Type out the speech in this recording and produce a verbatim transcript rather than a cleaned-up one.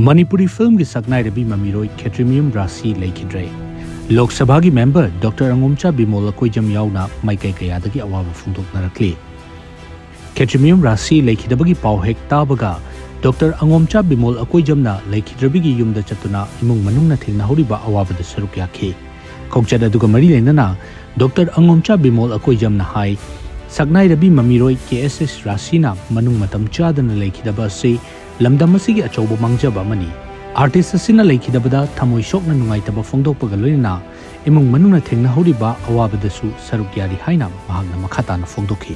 ꯃꯅꯤꯄꯨꯔꯤ ꯐꯤꯜꯝꯒꯤ ꯁꯛꯅꯥꯏꯔꯕꯤ ꯃꯃꯤꯔꯣꯏ ꯈꯦꯇ꯭ꯔꯤꯃꯌꯨꯝ ꯔꯥꯁꯤ ꯂꯩꯈꯤꯗ꯭ꯔꯦ꯫ ꯂꯣꯛ ꯁꯚꯥꯒꯤ ꯃꯦꯝꯕꯔ ꯗꯣꯛꯇꯔ ꯑꯉꯣꯝꯆꯥ ꯕꯤꯃꯣꯜ ꯑꯀꯣꯏꯖꯝ ꯌꯥꯎꯅ ꯃꯥꯏꯀꯩ ꯀꯌꯥꯗꯒꯤ ꯑꯋꯥꯕ ꯐꯣꯡꯗꯣꯛꯅꯔꯛꯂꯤ꯫ ꯈꯦꯇ꯭ꯔꯤꯃꯌꯨꯝ ꯔꯥꯁꯤ ꯂꯩꯈꯤꯗꯕꯒꯤ ꯄꯥꯎ ꯍꯦꯛ ꯇꯥꯕꯒ ꯗꯣꯛꯇꯔ ꯑꯉꯣꯝꯆꯥ ꯕꯤꯃꯣꯜ ꯑꯀꯣꯏꯖꯝꯅ ꯂꯩꯈꯤꯗ꯭ꯔꯕꯤꯒꯤ ꯌꯨꯝꯗ ꯆꯠꯇꯨꯅ ꯏꯃꯨꯡ ꯃꯅꯨꯡꯅ ꯊꯦꯡꯅꯍꯧꯔꯤꯕ ꯑꯋꯥꯕꯗ ꯁꯔꯨꯛ ꯌꯥꯈꯤ꯫ ꯈꯣꯡꯆꯠ ꯑꯗꯨꯒ ꯃꯔꯤ ꯂꯩꯅꯅ ꯗꯣꯛꯇꯔ ꯑꯉꯣꯝꯆꯥ ꯕꯤꯃꯣꯜ ꯑꯀꯣꯏꯖꯝꯅ ꯍꯥꯏ, ꯁꯛꯅꯥꯏꯔꯕꯤ ꯃꯃꯤꯔꯣꯏ ꯀꯦ ꯑꯦꯁ ꯑꯦꯁ ꯔꯥꯁꯤꯅ ꯃꯅꯨꯡ ꯃꯇꯝ ꯆꯥꯗꯅ ꯂꯩꯈꯤꯗꯕ ꯑꯁꯤ ꯂꯝꯗꯝ ꯑꯁꯤꯒꯤ ꯑꯆꯧꯕ ꯃꯥꯡꯖꯕ ꯑꯃꯅꯤ꯫ ꯑꯥꯔꯇꯤꯁ ꯑꯁꯤꯅ ꯂꯩꯈꯤꯗꯕꯗ ꯊꯃꯣꯏ ꯁꯣꯛꯅ ꯅꯨꯡꯉꯥꯏꯇꯕ ꯐꯣꯡꯗꯣꯛꯄꯒ ꯂꯣꯏꯅꯅ ꯏꯃꯨꯡ ꯃꯅꯨꯡꯅ ꯊꯦꯡꯅꯍꯧꯔꯤꯕ ꯑꯋꯥꯕꯗꯁꯨ ꯁꯔꯨꯛ ꯌꯥꯔꯤ ꯍꯥꯏꯅ ꯃꯍꯥꯛꯅ ꯃꯈꯥ ꯇꯥꯅ ꯐꯣꯡꯗꯣꯛꯈꯤ꯫